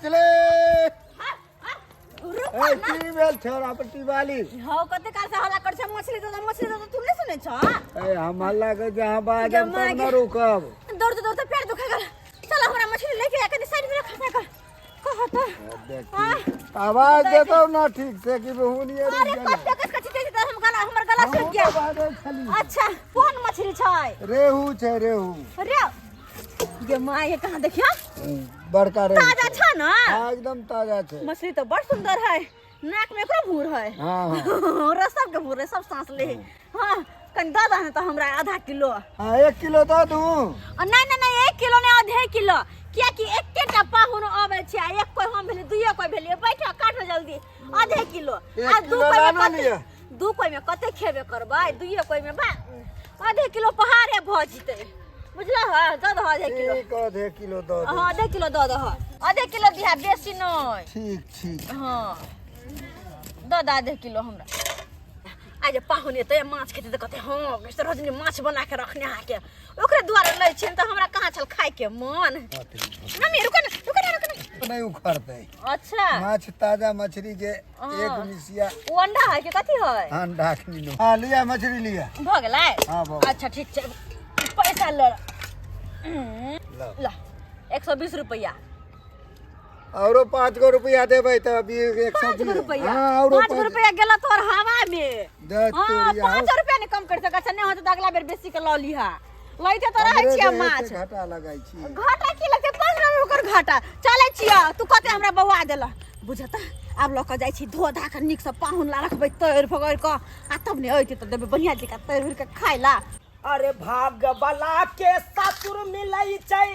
मछली। रुको ए ना। की भेल छोरा पट्टी वाली? हौ, कते काल से हल्ला कर छै, मछली दे दो, मछली दे दो, तू नहीं सुनै छ? ए, हम हल्ला के जहाँ बाजब जमा तब न के- रुकब। दौड़ते दौड़ते पैर दुखा गेल। चल, हमरा मछली लेके आ, कनी साइड में रख कर कह तो। देखी, आवाज देतौ ना ठीक से कि बहुनिए रुक अरे गेलै। कते कस कछि दे हम गला, हमर गला हमहूँ सूख गेल। तऽ बाजै छली। अच्छा, कोन मछली छै? रेहू छै, रेहू। रे गे माय, ये कहाँ देखियो। बड़का रेहू ताजा छै। छ ना? हाँ, एकदम ताजा छै। मछली तो बड़ सुंदर है, नाक में एकरो भूर है। हाँ हाँ रस सबके भूर है, सब सांस ले है। हाँ, कनि दऽ दह ने तऽ हमरा आधा किलो। हाँ, 1 किलो दऽ दू? आ नहीं नहीं नहीं, 1 किलो नहीं, आधे किलो, कियाकि एकेटा पाहुन अबै छै आ एक कोइ हम भेलियै, दुइये कोइ भेलियै। बैठो, काटो जल्दी, आधे किलो। एक आ दू किलो कोइ में लानो कते लिअ। दू कोइ में कते खेबे करबै? दुइये कोइ में बा आधे किलो पहाड़े भऽ जेतै, बुझलह? दऽ दह आधे किलो। ठीक, आधे किलो दऽ दे। हाँ, आधे किलो दऽ दह, आधे किलो दिहा, बेसी नहि। ठीक ठीक। हाँ, दऽ दह आधे किलो हमरा। आइ जे पाहुन एतै, माछ खेतै तऽ कहतै, हँ सरोजनी माछ बना के रखने अहाँके, ओकरे दुआरे लै छियनि तऽ हमरा कहाँ छल खायके मन। मम्मी, रुको ना, रुको ना, रुको ना। नहीं उखड़तै। अच्छा। माछ ताजा, मछली के एक मिसिया। ओ अंडा है कि कथी है? अंडा लो। हाँ, लिया मछली लिया। भऽ गेलै? हाँ, भऽ गेलै। अच्छा, ठीक छै, पैसा लऽ। लो। ल, 120 रुपैआ। औरो 5 गो रुपया देबै तऽ अभी एक सौ 5 गो बीस। रुपैआ? हाँ, औरो 5 गो रुपैआ गेल तोहर हवा में। दे हाँ। तोरिया। 5 रुपैआ नहीं कम कर सकै छै? नहि होतै तऽ अगला बेर बेसी के लऽ लिहा। लैते तऽ रहै हमरे छियै जे हेतै माछ। घाटा लगाइ छी। घाटा की लगतै? 5 रुपैआ ओकर घाटा। चलै छियै, तू कते हमरा बौआ देलह बुझत। आब लऽ कऽ जाइ छी, धो धा कऽ नीकसँ पाहुन ला रखबै तरि फगड़ि कऽ, आ तब ने अयतै तऽ देबै बढ़िआँ जकाँ तरि उरि कऽ खाय ला। अरे भाग वाला के सासुर मिलै छै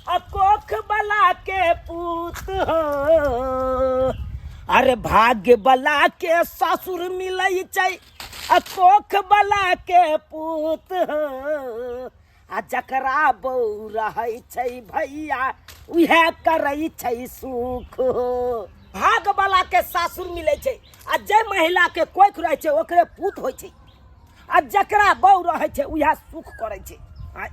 आ कोख वाला के पूत हो। अरे भाग्य वाला के सासुर मिलै छै आ कोख वाला के पूत हो। आ जकरा बौ रहै छै भैया, उएह करै छै सुख हो। भाग वाला के सासुर मिलै छै आ जे महिला के कोख रहै छै ओकरे पूत होइ छै, आ जकरा बौ रहै छै उएह सुख करै छै। आँय,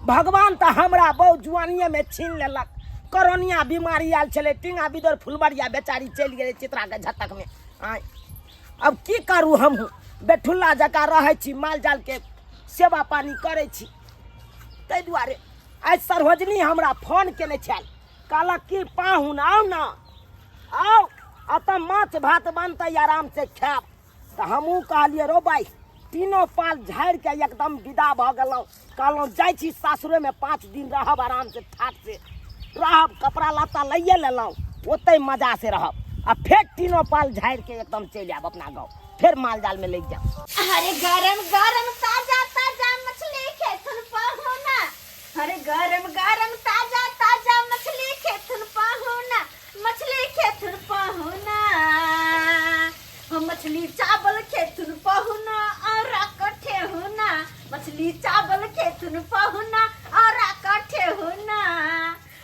भगवान तऽ हमरा बौ जुआनिएमे छीन लेलक। करोनिया बीमारी आयल छलै, टींगा बिदर फुलबरिया बेचारी चलि गेलै चित्राके झटकमे। आँय, अब की करू? हमहूँ बेठुल्ला जकाँ रहै छी, माल जालके सेवा पानी करै छी। ताहि दुआरे आइ सरोजनी हमरा फोन केने छल, कहलक कि पाहुन आउ ने, आउ एतऽ माछ भात बनतै, आरामसँ खायब। तऽ हमहूँ कहलियै, रो भाइ, तीनो पाल झाड़िके एकदम विदा भऽ गेलहुँ। कहलहुँ जाइ छी सासुरेमे, 5 दिन रहब, आरामसँ ठाटसँ रहब, कपड़ा लत्ता लैए लेलहुँ, ओतहि मजासँ रहब, आ फेर तीनो पाल झाड़िके एकदम चलि आयब अपना गाँव, फेर माल जालमे लागि जायब। अरे गरम गरम ताजा ताजा मछली खेथुन पाहुना, अरे गरम गरम ताजा ताजा मछली खेथुन पाहुना, मछली खेथुन पाहुना, हम मछली चावल खेथुन पाहुना और कठे हुना, मछली चावल खेथुन पाहुना और कठे हुना।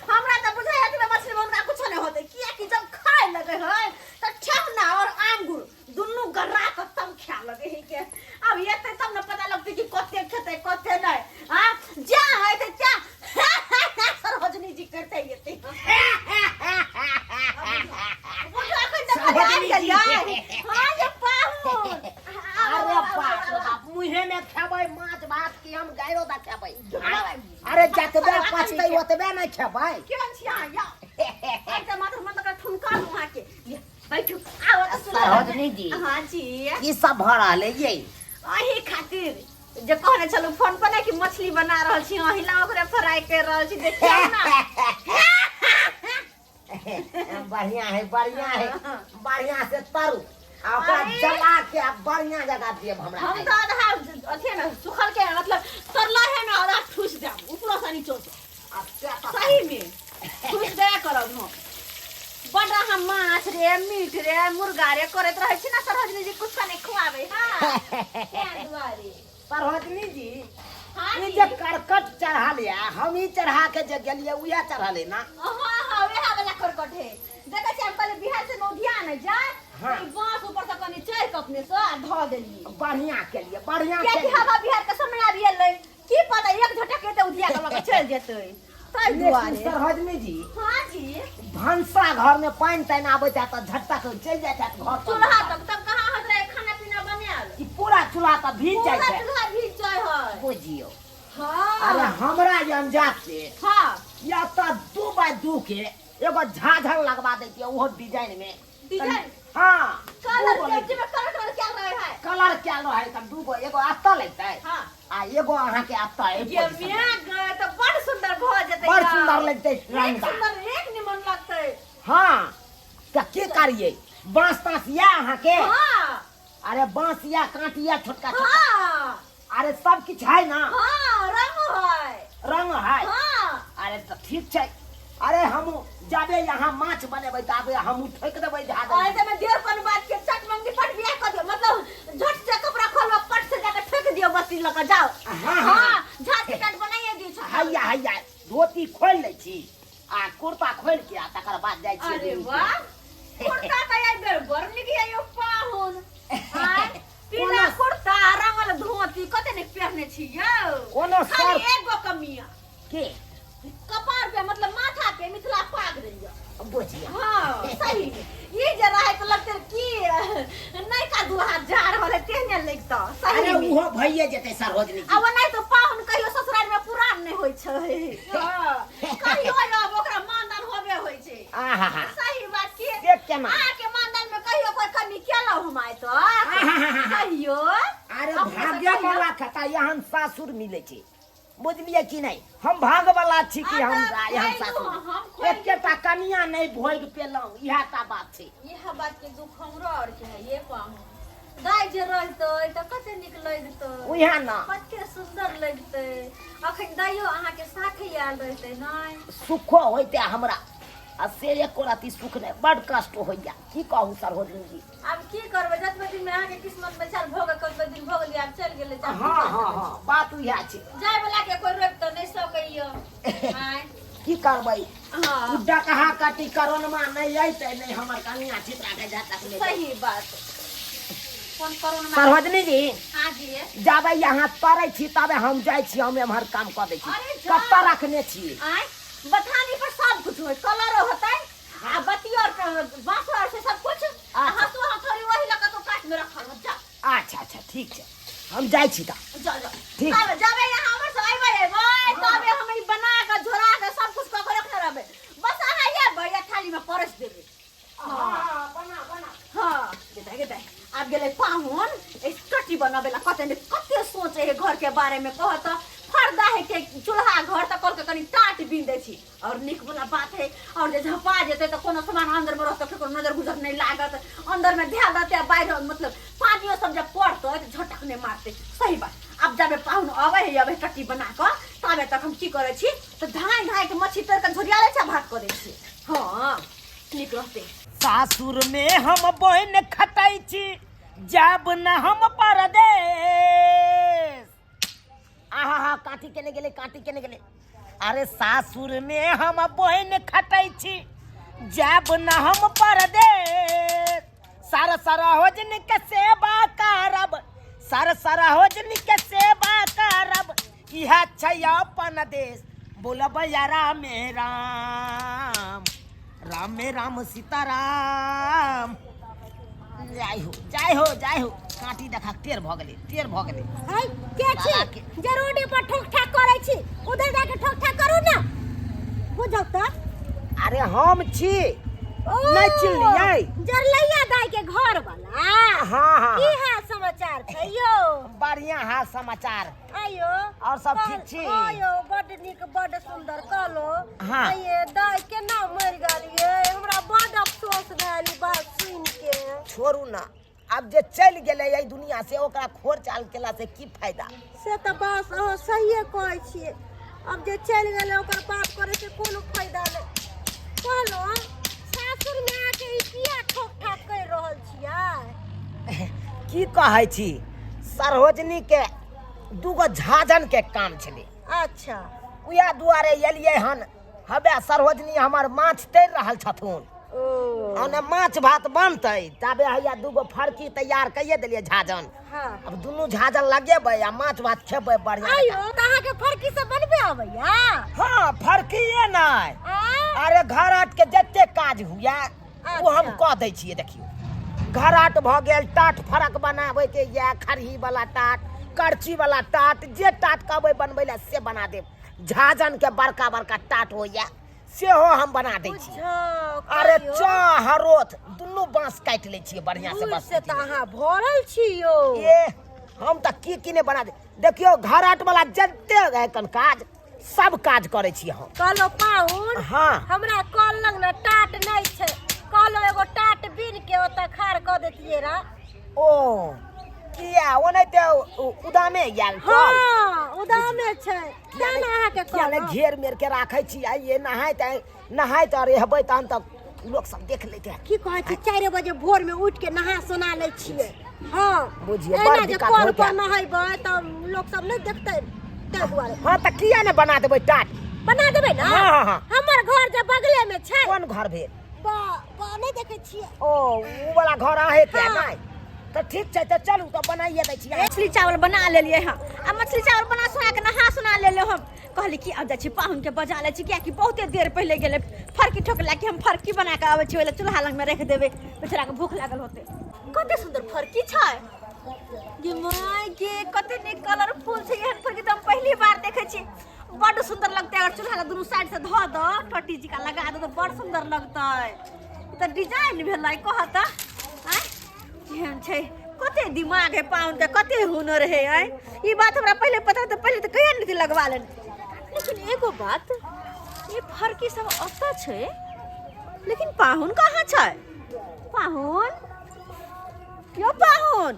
हमरा तऽ बुझाइ है कि मछली में हुनका कुछो नहीं होते, कियाकि जब खाए लगे है तऽ ठेहुना और आंगुर दुनू गर्रा के तब खाए लगे है के। अब एते तब न पता लगते कि कते खेते कते नहीं। हाँ, जा है ते क्या सरोजनी जी करते एते बुझो अखन तक सरोजनी जी। गेलियै। हाँ ये पाहुन। अरे बाप रे बाप, मुँहे में खेबै माछ भात कि हम गायरो दा खेबै? अरे जतबे पचतै ओतबे नहि खेबै। केहन छी अहाँ यौ? आइ तऽ मात्र मन तऽ ठुनका लू अहाँके। लिअ, बैठू, आउ तऽ सुना। सरोजनी जी। हाँ जी। की सब भऽ रहल है ये? अही खातिर जे कहने छलहुँ फोन पर ने कि मछली बना रहल छी, अही ला ओकरे फ्राई कर रहल छी, देखियौ ना। बढ़िया है, बढ़िया है, बढ़िया से तरू आ ओकरा अरे। जला के आ बढ़िया जगह देब हमरा। हम तऽ आधा अथी ने सुखल के, मतलब तरला है ना, आधा ठूस देब ऊपरो से नीचो से। आ से तऽ सही में ठूस दया करब हम। बड़ हम माछ रे, मीट रे, मुर्गा रे करैत रहै छी ना सरोजनी जी, कुछ नहीं खुआबै। हाँ, तें दुआरे। सरोजनी जी। हाँ। ई जी। जे करकट चढ़ल या, हम ई चढ़ा के जे गेलियै उएह चढ़ल है ना? हाँ हाँ, वएह वाला करकट है। देखै छी, हम कहलियै बिहार से नौधिया ने जाय। हाँ। ई बांस ऊपर से कनि चढ़ के अपने से आ धऽ देलियै। बढ़िया केलियै, बढ़िया कियाकि केलियै। हवा बिहार के समय आबि गेलै, की पता एक झटक एते उधिया के लऽ के चलि जेतै। ताहि लेकिन दुआरे सरहजनी जी हाँ जी भनसा घर में पानि तानि आबैत हैत तऽ झटका के चलि जाइत हैत घर पर। चूल्हा तक तब कहाँ होइत रहे खाना पीना बनायल ई पूरा चूल्हा तऽ भीज जाइ पूरा छै चूल्हा भीज जाइ है बुझियौ हाँ अरे हमरा जे अंजाद से हाँ या तऽ 2 बाय 2 के एगो झाझर लगवा दैतियै ओहो डिजाइन में डिजाइन? हाँ कलर दूगो के लगतै। जिमे कलर कलर क्या रहे है कलर क्या रहै तऽ दूगो एगो एतऽ लगतै हाँ आ एगो अहाँके एतऽ एहि ये position मिया गए तो बड़ सुंदर भऽ जेतै बड़ यौ। सुंदर लगतै एक रंगा सुंदर एक निमन लगतै हाँ तऽ की करियै बाँस ताँस या अहाँके हाँ अरे बाँस या काँटी या छोटका छोटका हाँ अरे सब किछु है ना हाँ रंग है रंग है हाँ अरे तऽ ठीक छै अरे हम जाबे यहाँ माछ बनेबै ताबे हम ठोकि देबै झाड़ और ऐसे में देर कोन बात के चट मंगी पट बियाह कर दियो मतलब झट से कपड़ा खोलवा पट से जाके फेंक दियो बत्ती लगा जाओ हाँ, हाँ। हाँ झाड़ के टाट बनाइए दियो छोटका। हैया हैया धोती खोलि लै छी आ कुर्ता खोलि के आ तकर बाद जाइ छी अरे वाह कुर्ता का यार बेर बड़ निक है यो पाहुन आय पीला कुर्ता रंगल धोती कते निक पहने छी यौ कोनो खाली शर्त एगो कमिया के कपार पे मतलब माथा पे मिथिला पाग रहियो बुझिया हाँ सही में। ई जे रहे तो लगते की नयका दुल्हा जा रहल है तेहने लगता सही अरे में। उहो भइए जेतै सरोजनी अब नहीं तो पाहुन कहियो ससुराल में पुरान नहीं होइ छै हाँ, कहियो अब ओकरा मानदान होबे होइ छै आहा सही बात की से केना अहाँके मानदान में कहियो कोई कमी केलहुँ हम आइ तक कहियो अरे अपने से भाग्य कहियो। वाला खाता एहन सासुर मिलै छै बुझलियै कि नहि हम भागवला छी कि हम आ तऽ एहन खोलि सासुर हम खोलि एकेटा कनिया नहि भोगि पेलहुँ इएह टा बात छै इएह बात के दुख हमरो और के है ये पाहुन दाइ जे रहतै तऽ कते नीक लगतै उएह ने कते सुन्दर लगतै अखन दाइयो अहाँके साथे आयल रहतै नहि सुखो होइते हमरा आ से एको रति सुख नहि बड कष्ट होइया की कहू सरोजनी जी आब की करबै जतबे दिन में अहाँके किस्मत में छल भऽ गेल कतबे दिन भऽ गेल आब चलि गेलै हँ हँ हँ बात उएह छै जाय वाला के कोई रोकि तऽ नहि सकैया आँय की करबै हँ डकहा कटी करोनमा नहि अयतै नहि हमर कनिया चित्रा के जा तक नहि सही बात फोन करू ना सरोजनी जी हाँ जी जाबे यहाँ तरै छी तबे हम जाइ छी हम एम्हर काम कऽ दै छी अरे जा। कतऽ रखने छी आँय बथानी पर सब कुछ होय कलरो होतै आ बत्ती और बांस और से सब कुछ आ अच्छा। हंसुआ हथौड़ी वही लगा तो काट में रखल हो जा अच्छा अच्छा ठीक छै हम जाइ छी तऽ जा जा ठीक। तब जाबे यहाँ हमर सब अइबै अइबै तबे हम ई बना के झोरा के सब कुछ कऽ के रखने रहबै बस अहाँ अइबै आ थाली में परस देबै बना बना हाँ गेदा गेदा आब गेलै पाहुन ए टट्टी बनाबे ला कते ने कते सोचे है घर के बारे में कहत फरदा है के चूल्हा घर त कल के कनी टाट बीन दै छी और नीक वाला बात है और जे झपा जेतै त कोनो सामान अंदर में रहतै ककरो नजर गुजर नहीं लागत अंदर में ध्यान देतै आ बाहर मतलब पानियो सब जब पड़तै त झटक नहीं मारतै सही बात आब जाबे पाहुन अबै है अबै टट्टी बना कऽ ताबे तक हम की करै छी तऽ धाँइ धाँइ के मच्छी तोड़ि कऽ झोरिया लै छी आ भात कऽ दै छी हँ नीक रहतै सासुर में हम बहिन खटै छी जाब न हम परदेश आहा हा काटी केने गेलै काटी केने गेलै अरे सासुर में हम बहिन खटै छी जाब न हम परदेश सर सरोजन के सेवा करब सर सरोजन के सेवा करब इएह छै अपन देश बोलब रामे राम रामे राम सीताराम जय हो जय हो जय हो काँटी देखा टेर भऽ गेलै टेर भऽ गेलै है के छी बाबा के। जे रोडे पर ठोक ठाक करै छी उधर जाके ठोक ठाक करू ना बुझौ तऽ अरे हम छी ओ, नहि चिल्लियै जरलैया दाई के घर वाला हाँ हाँ की हाल समाचार छै यौ बढ़िया हाल समाचार आयो और सब ठीक छी? आयो बड नीक बड सुंदर कहलो हाँ। आये दाई केना मरि गेल ये हमरा बड अफसोस भेल ई बात सुनि के छोड़ू ना आब जे चलि गेलै एहि दुनिया से ओकरा खोर चाल केला से की फायदा से तऽ बस अहाँ सहिए कहै छियै आब जे चलि गेलै ओकर बात करे से कोनो फायदा नहि कहलहुँ सासुरमे आके ई किया ठोक ठाक करि रहल छियै की कहै छी सरोजनी के दूगो झाजन के काम छलै अच्छा उएह दुआरे एलियै हन हबे सरोजनी हमर माछ तैर रहल छथुन ओ ओने माछ भात बनतै ताबे हैया दूगो फरकी तैयार कइए देलियै झाजन। हाँ। अब दुनू झाजन लगेबै आ माछ भात खेबै बढ़िया। आइयो तऽ अहाँके फरकी सब बनबे अबैया? हाँ, फरकीए नहि। आ? अरे घर आट के जते काज हुए ओ हम अच्छा। कऽ दै छियै। देखियौ, घर आट भऽ गेल, टाट फरक बनाबैके यऽ, खरही वाला टाट, करची वाला टाट, जे टाट कहबै बनबै लए से बना देब। झाजन के बड़का बड़का टाट होइया सेहो हम बना दै छी। बुझाउ, अरे कहियौ। चाह हरोथ दुनू बांस काटि लै छियै बढ़िया से। बस से तऽ अहाँ भरल छी यौ। ए हम तऽ की की नहि बना दे। देखियौ, घर आट वाला जते एखन काज सब काज करै छी हम। कहलो पाहुन। हाँ। हमरा कल लग ने टाट नहि छै, कहलो एगो टाट बीन के ओतऽ खाड़ कऽ देतियै रह। ओ किया, ओनाहिते उदामे आयल कल? हाँ, उदामे छै तें ने अहाँके किया नहि कहलहुँ। घेर मेर के राखै छी। आइए नहाइत नहाइत और हेबै तहन तऽ लोक सब देख लेते। की कहै छी, 4 बजे भोर में उठ के नहा सोना लै छियै। हाँ। बुझियै, एना बड़ जे दिक्कत कल होइत पर हैत। नहेबै तऽ लोक सब नहि देखतै, ताहि दुआरे। हाँ, तऽ किया नहि बना देबै टाट? बना देबै ने? हाँ, हाँ, हाँ। हमर घर जे बगले में छै। कोन घर भेल? नहि देखै छियै? ओ उ वाला घर अहे के? हाँ। नहि तऽ ठीक छै, तऽ चलू तऽ बनाइए दै छी। मछली चावल बना लेलियै हँ, आ मछली चावल बना सुना के नहा सुना लेलियै हम। कहली कि आब जाइ छी पाहुन के बजा लै छी, कियाकि बहुते देर पहिले गेलै फरकी ठोकला कि हम फरकी बना के आबै छी, ओहि लए चूल्हा लगमे राखि देबै, बेचारा के भूख लागल होतै। कते सुन्दर फरकी छै गे माय गे, कते नीक कलरफुल छै। एहन फरकी तऽ हम पहिली बार देखै छी। बड्ड सुन्दर लगतै अगर चूल्हा लग दुनू साइड से धऽ दऽ, टट्टी जिका लगा दऽ तऽ बड़ सुन्दर लगतै। ई तऽ डिजाइन भेलै। कहऽ तऽ आँय, केहन छै? कते दिमाग है पाहुन के, कते हुनर है। आँय, ई बात हमरा पहिले पता तऽ पहिले तऽ कहिया नहि लगवा लेने। लेकिन एगो बात, ई फरकी सब ओतऽ छै लेकिन पाहुन कहाँ छै? पाहुन यो पाहुन,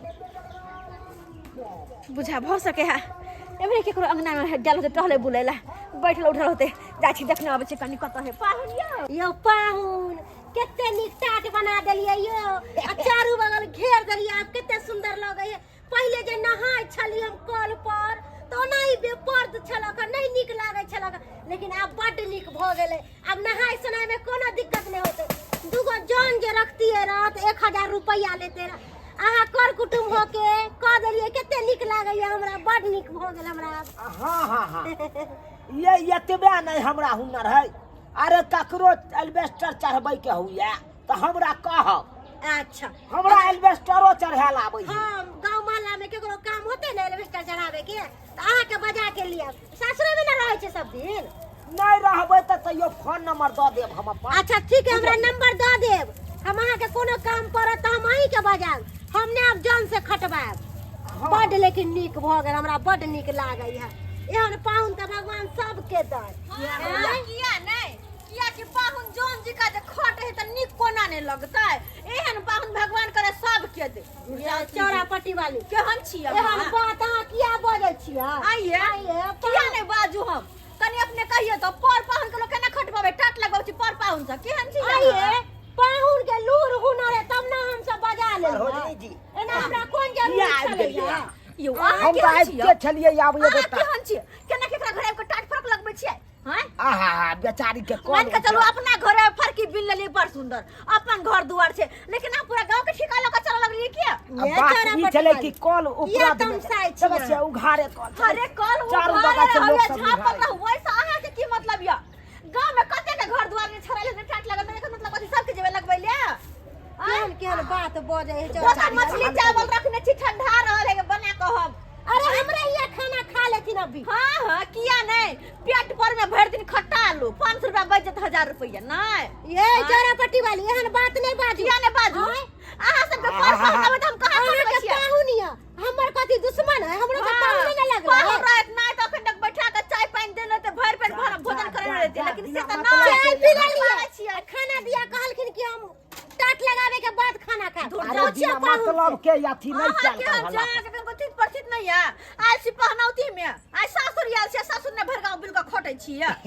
बुझा भऽ सके है एमहरे केकरो अंगना में गेल होते टहले बुलै ला, बैठल उठल होते। जाइ छी, देखने अबै छी कनि कतऽ है पाहुन यौ। यौ पाहुन, कते नीक टाट बना देलियै यौ, आ चारू बगल घेर देलियै, आब कते सुन्दर लगै है। पहिले जे नहाय छलियै हम कल पर तऽ ओनाही बेपर्द छलक, नहि नीक लागै छलक, लेकिन आब बड्ड नीक भऽ गेलै। आब नहाय सोनाय में कोनो दिक्कत नहि होतै। दूगो जन जे रखतियै रह तऽ 1000 रुपैआ लेते रह। अहाँ कर कुटुम्ब होके कऽ देलियै, कते नीक लागैया हमरा, बड्ड नीक भऽ गेल हमरा आब। हाँ हाँ हाँ, ये एतबे नहि हमरा हुनर है। अरे ककरो एल्बेस्टर चढ़बै के हुए तऽ हमरा कहब। अच्छा। हमरा एल्बेस्टरो चढ़ायल आबै है। हाँ, गाँव मोहल्ला में केकरो काम होते ने एल्बेस्टर चढ़ावे के तऽ अहाँके बजा के लिअ। सासुरे में ने रहै छै सब दिन? नहि रहबै तऽ तैयो फोन नंबर दऽ देब हम अपन। अच्छा ठीक है, हमरा नंबर दऽ देब। हम अहाँके कोनो काम पड़त तऽ हम अहीँके बजायब, हम ने आब जन से खटवायब। हाँ। बड्ड लेकिन नीक भऽ गेल, हमरा बड्ड नीक लागै है। एहन पाहुन तऽ भगवान सबके दै। किया नहि, कियाकि पाहुन जौन जी का जे खट है तऽ नीक कोना नहि लगतै? एहन पाहुन भगवान करे सबके दे। चौरा पट्टी वाली, केहन छी एहन अहाँ? बात अहाँ किया बजै छियै? आइए। आइए। किया नहि बाजू हम? कनि अपने कहियो तऽ, पर पाहुन के लोक केना खटबाबै, टाट लगबै छी पर पाहुन से? केहन छी अहाँ? आइए, पाहुन के लूर हुनर है तब ना हम सब बजा लेबै। सरोजनी जी। एना हमरा कोन जरूरी किया आबि छलैया? गेलियै अहाँ? यौ, अहाँ हम तऽ केहन छी? आबिते छलियै, आब एगो अहाँ केहन छी? केना केकरा घर आबि कऽ टाट फरक लगबै छियै? हैं? आहा, बेचारी के मान के चलू अपना घर में फरकी बिन लेलियै, बड़ सुंदर अपन घर दुआर छै, लेकिन अहाँ पूरा गांव के ठेका लऽ कऽ चलऽ लगलियै किया? आ ये बात चौरा ई पट्टी छलै वाली। कि कल किया उपरा तमसाइ छी से अहाँ? उघारे कल छलै। अरे कल चारू उघारे बगल से लोक रहैया, सब झाँपल उघारे। रहू, ओहिसँ अहाँके की मतलब यऽ? गांव में कते के घर दुआर नहि छड़ायल नहि टाट लगल, एकर मतलब कथी, सबके जेबै लगबै ले? केहन केहन बात बजै है चौरा ओतऽ मछली चावल रखने छी, ठंडा रहल है, बना कऽ हम। अरे हमरा यहाँ खाना खा लेथिन अभी। हाँ हाँ, किया नहीं, पेट पर में भरि दिन खट्टा आलू, 500 रुपया बच जेतै, 1000 रुपया नहीं। ये चौरा पट्टी वाली, एहन बात नहीं बाजू। किया नहीं बाजू? अहाँ सबके पर पाहुन आबै तऽ हम कहाँ अहाँके खटबै छियै? पाहुन यऽ, हमर कथी दुश्मन है? हमरो के पाहुन नहि लगलै। पाहुन रहत नहि तऽ अखन तक बैठा कऽ चाय पानि देने रहतै, भरि पेट भर भोजन जा, करेने जा, रहतै, जा, लेकिन से बिना तऽ मतलब नहि। चाय पी मारै लेलियै छियै। आ खाना दिया, कहलखिन कि हम टाट लगावे के बाद खाना खाएब। अरे पूछियौ बिना पाहुन से। मतलब के अथी नहि अहाँ कयल केहन कर छै? हल्ला। अहाँके कनिको चित परिचित नहि यऽ। आयल छी पहनौती मे, आइ सासुर आयल छी, सासुर ने भरि गाँव बिल कऽ खटै छियै। अरे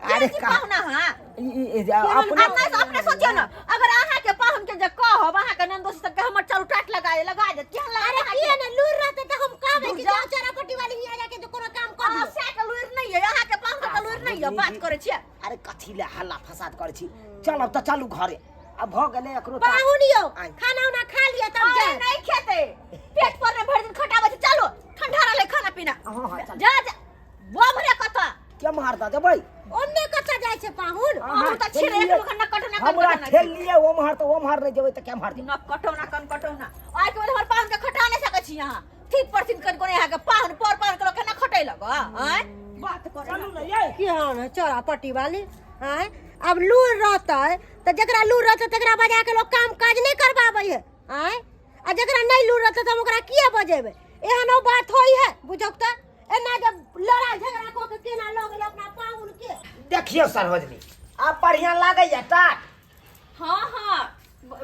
केहन छी का पाहुन अहाँ? अपने आ नहि तऽ अपने सोचियौ ने, अगर अहाँके पाहुन के जे कहब अहाँके ननदोसी सबके, हमर चारू टाट लगा लगा देत, केहन लागत अरे अहाँके? किया ने लूर रहते तऽ हम कहबै कि जा। जाओ चौरा पट्टी वाली हियाँ जाके जो कोनो काम कर अहाँ दियौ। सएह के लूरि नहि यऽ, अहाँके पाहुन के लूरि नहि यऽ, बात करै छियै। अरे कथी ले हल्ला फसाद करै छी? चलब तऽ चलू घरे। आ भऽ गेलै एकरो टा- पाहुन यौ आइ। खाना उना खा लिअ तब अरे जाए नहीं खेते पेट पर ने भरि दिन खटाबै छै चलो ठंडा रहले खाना पीना हाँ, हाँ, चल। जा जा बुआ भरे कत के मार दऽ देबै ओन्ने कतऽ जाइ छै पाहुन हम तऽ छिरे एक लोग न कटो ना हमरा ठेल लिए ओम्हर तऽ ओम्हर नहि जेबै तऽ केम्हर जेबै न कटो ना कन कटो ना आइ के बाद हमर पाहुन के खटा नहीं सकै छी अहाँ ठीक पर थिन कन कोने अहाँ के पाहुन पर पाहुन के लोग केना खटै लग आँय बात करे चलू ने यै की हन चोरा पट्टी वाली आँय आब लूर रहतै तऽ जकरा लूर रहतै तकरा बजा के लोग काम काज नहि करबाबै है आँय आ जकरा नहि लूर रहतै तऽ हम ओकरा किए बजेबै एहनो बात होइ है बुझौक तऽ एना जब लड़ाई झगड़ा कऽ के केना लऽ गेल अपना पाहुन के देखियौ सरोजनी आब बढ़िया लागैया टाट हाँ हाँ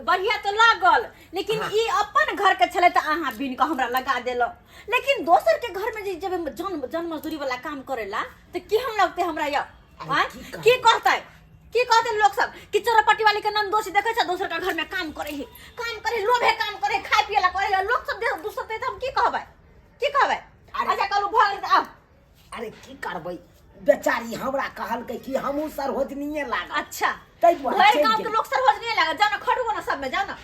बढ़िया तो लागल लेकिन ई अपन घर के छलै तऽ अहाँ बिन के हमरा लगा देलो लेकिन दोसर के घर में जे जब जन जन मजदूरी वाला काम करेला तऽ केहन लगतै हमरा यौ आँय? की कहबै? की कहतै की कहतै लोक सब कि चोरपट्टी वाली के ननदोसी देखै छ दोसर के घर में काम करे है काम करे लोभे काम करे खाए पिए ला करे लोक सब देख दोसर तऽ हम की कहबै की कहबै अच्छा कहलू भऽ गेल तऽ आउ अरे की करबै बेचारी हमरा कहलकै कि हमहूँ सरोजनीये लागब अच्छा ताहि दुआरे भरि चलि गाँव के गेल। लोक सरोजनी लागल जाउ ने खटू ने सबमे जाउ ने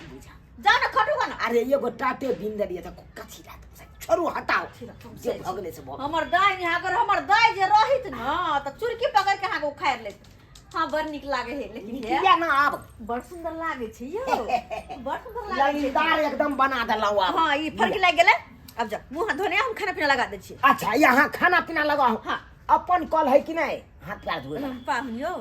जाउ ने खटू ने अरे एगो टाटे बिन देलियै तऽ कथी रहत छोड़ू हटाओ जे भऽ गेलै से भऽ गेलै। हमर दाइ ने अगर हमर दाइ जे रहित न तऽ चुरकी पकड़ के अहाँके उखाड़ि लेत हाँ बड़ नीक लागे है लेकिन नीक हे यऽ ने आब बड़ सुंदर लागे छै यौ बड़ सुंदर लागे छै ललीदार एकदम बना देलहुँ आब हाँ ई फर्क लागि गेलै अब जा मुँह हाथ धोने हम खाना पीना लगा दै छी अच्छा यहाँ खाना पीना लगाओ हाँ। अपन कल है कि नहीं हाथ पैर धोए ला। पाहुन यौ